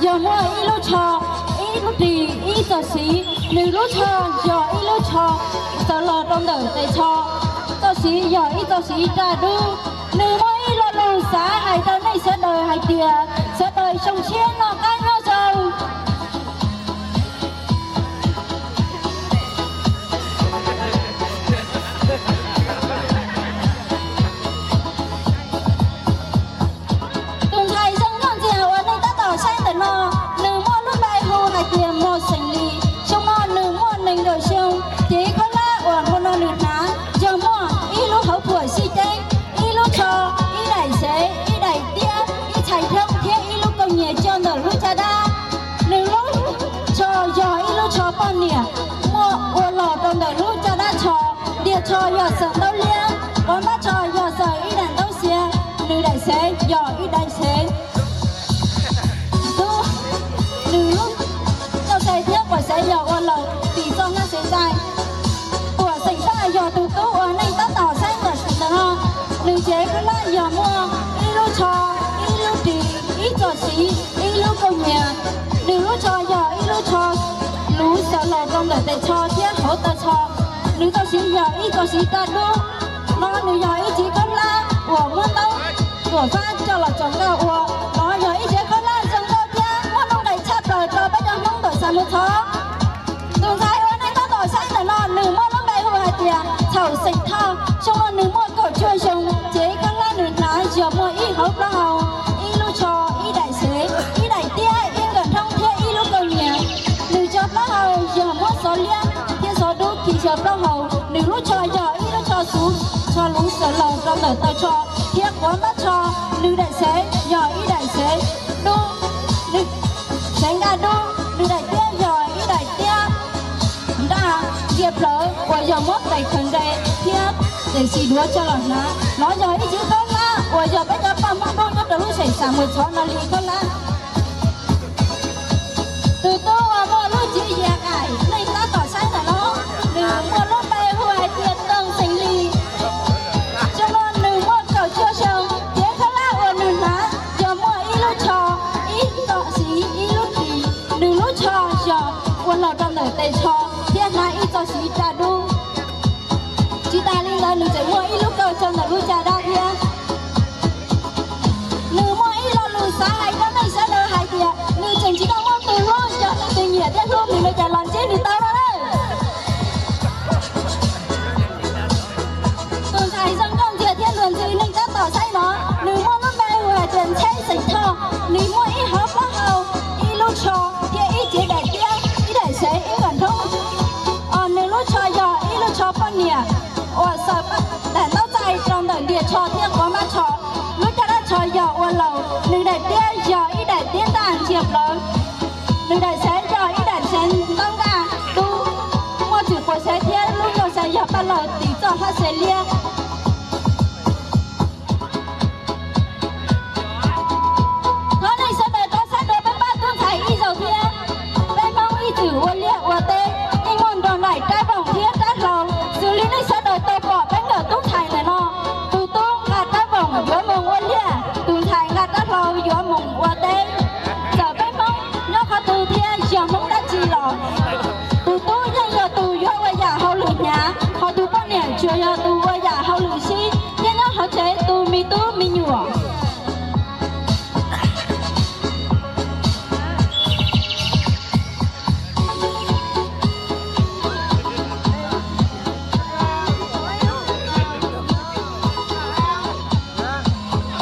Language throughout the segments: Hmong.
Yog muaj ib lub tsho, ib lub ris, ib txoj siv, nws lub tsho yog ib lub tsho txawv los rau ntawm tes tsho. Txoj siv yog ib txoj siv daj dub. Nws muaj ib lo lus xav hais rau nej sawv daws hais tias sawv daws xyoo tshiab noj qab nyob zoo. Tus ntxhais zoo nkauj ntxiag uas nej tab tom saib ntawm no, nws muaj lub npe hu hais tias Mos Xeem Lis. Xyoo no nws muaj nees nkaum xyoo, ces khaub hlab uas hmo no nws hnav yog muaj ib lub hauv phuam sib ceeb, ib lub tsho, ib daim sev, ib daim tiab, ib txhais nrhoob thiab ib lub kaus nyias coj ntawm lub caj dab. Nws lub tsho yog ib lub tsho poj niam, muaj ua los rau ntawm lub caj dab tsho. Ntiag tsho yog xaws ntaub liab, quav npab tsho yog xaws ib daim ntaub xiav, nws daim sev yog ib daim sev dub. Nws lub caj se thiab quav sev yog ua laus tim txoj hlab sev ntais. Tuam Xeem Faj yog tus tub uas nej tab tom saib ntawm no, nws cev khaub hlab yog muaj ib lub tsho, ib lub ris, ib txoj siv, ib lub kaus nyias. Nws lub tsho yog ib lub tsho luv xaws los rau ntawm tes tsho thiab hauv taw tsho. Nws txoj siv yog ib txoj siv daj dub. No nws yog ib cev khaub hlab uas muab ntaub tuam fab coj los tsom nkauj ua. No yog ib cev khaub hlab zoo nkauj thiab muaj nuj nqis tshaj plaws rau peb cov Hmoob ntawm Xam Muas Txhov. Tus ntxhais uas nej tab tom saib ntawm no nws muaj lub npe hu hais tias Txhaum Xeem Thoj. Xyoo no nws muaj kaum cuaj xyoo, ces khaub hlab nws hnav yog muaj ib hauv plaub hau, ib lub tsho, ib daim sev, ib daim tiab, ib nkawm nrhoob thiab ib lub kaus nyias. Nws cov plaub hau yog muab xov liab thiab xov dub khi cov plaub hau. Nws lub tsho yog ib lub tsho xuv, tsho luv xaws los rau ntawm taw tsho thiab quav npab tsho. Nws daim sev yog ib daim sev dub, nws sev nkaj dub. Nws daim tiab yog ib daim tiab ntaj ntsia plawv uas yog muab tes khaws nqe thiab tes xis duav coj los hnav. No yog ib cev khaub hlab uas yog peb cov poj Hmoob Dub nyob rau lub xeem Xam Muas Txhov no li khaub hlab. Tus tub uas muaj lub cev yias qaim nej tab tom saib ntawm no, nws muaj lub npe hu hais tias Tooj Xeem Lis. Xyoo no nws muaj kaum cuaj xyoo, cev khaub hlab uas nws hnav yog muaj ib lub tsho, ib txoj siv, ib lub ris. Nws lub tsho yog ua laus rau ntawm tes tsho thiab hnav ib txoj siv daj dub. Tsis tas li ntawd nws tseem muaj ib lub kaus coj ntawm lub caj dab thiab. Nws muaj ib lo lus xav hais rau nej sawv daws hais tias nws tseem tsis tau muaj tus hlub, yog nej tus nyiam thiab hlub nws no ces los ntsib nws tau no na. Tus ntxhais zoo nkauj ntxiag thiab luag ntxhi nej tab tom saib no, nws muaj lub npe hu hais tias Ntxheb Xeem Thoj. Nws muaj ib hauv plaub hau, ib lub tsho thiab ib cev daim tiab, ib daim sev, ib nkawm nrhoob. Nws lub tsho yog ib lub tsho poj niam uas xaws daim ntaub txais rau ntawm ntiag tsho thiab quav npab tsho. Lub caj dab tsho yog ua laus. Nws daim tiab yog ib daim tiab ntaj ntsia plawv. Nws daim sev yog ib daim sev ntaub nkaj dub, muaj tswm quav sev thiab lub ncauj sev yog paj laug tim txoj hlab sev liab. Thov nej sawv daws rov sab dua peb pab tub ntxhais ib zaug thiab. Peb Hmoob ib txwm ua liaj ua teb, yeej muaj nrog nraim rab voom thiab rab hlau. Xws li nej sawv daws tau pom peb nkawm tub ntxhais ntawm no, tus tub nqa rab voom yuav mus ua liaj, tus ntxhais nqa rab hlau yuav mus ua teb. Txawm peb Hmoob nyob qhov twg thiab yog Hmoob dab tsi los, tus tub yeej yog tus yuav ua yam hauj lwm hnyav, ho tus poj niam tsuas yog tus ua yam hauj lwm sib, thiab nyob hauv tsev tu me tub me nyuam.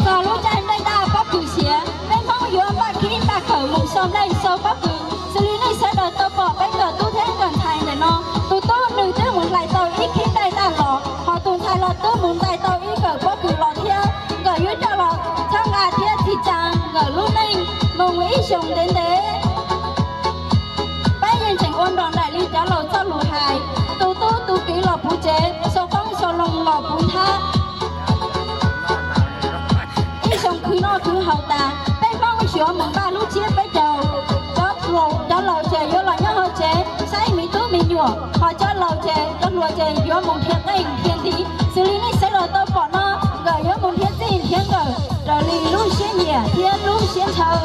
Txog lub caij nplej daj pob kws siav, peb Hmoob yuav npaj khib npaj khawm mus sau nplej sau pob kws. Xws li nej sawv daws tau pom peb nkawm tub thiab nkawm ntxhais ntawm no, tus tub nws twb mus hlais tau ib khib nplej daj los, ho tus ntxhais los twb mus ntais tau ib kawm pob kws los thiab. Nkawd yuav coj los txhawb nqa thiab txhim tsa nkawd lub neej mus ib xyoos ntev ntev. Peb yeej tseem ua nrog nraim li cov laus txoj lus hais, tus tub tus kiv los puv tsev, sau qoob sau loo los puv nthab, ib xyoos khwv noj khwv haus tas, peb Hmoob xyuas mus npaj lub tsiab peb caug. Cov laus ces yuav los nyob hauv tsev saib me tub me nyuam, ho cov laus ces, cov hluas ces yuav mus nrhiav qeej nrhiav ntiv. Xws li nej sawv daws tau pom no, nkawd yuav mus nrhiav txij nrhiav nkawm raws li lub siab nyiam thiab lub siab ntshaw.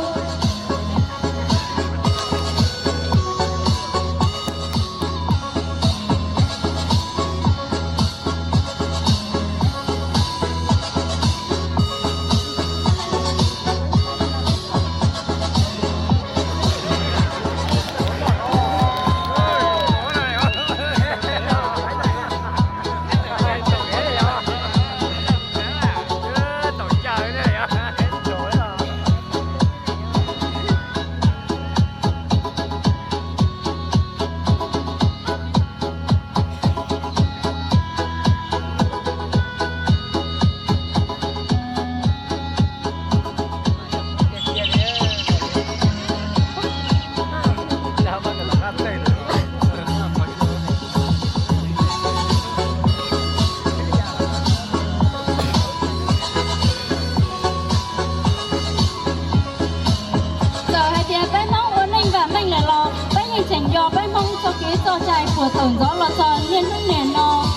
Peb Hmoob txoj kev txoj cai puag thaum ntxov los txog niaj hnub niam no,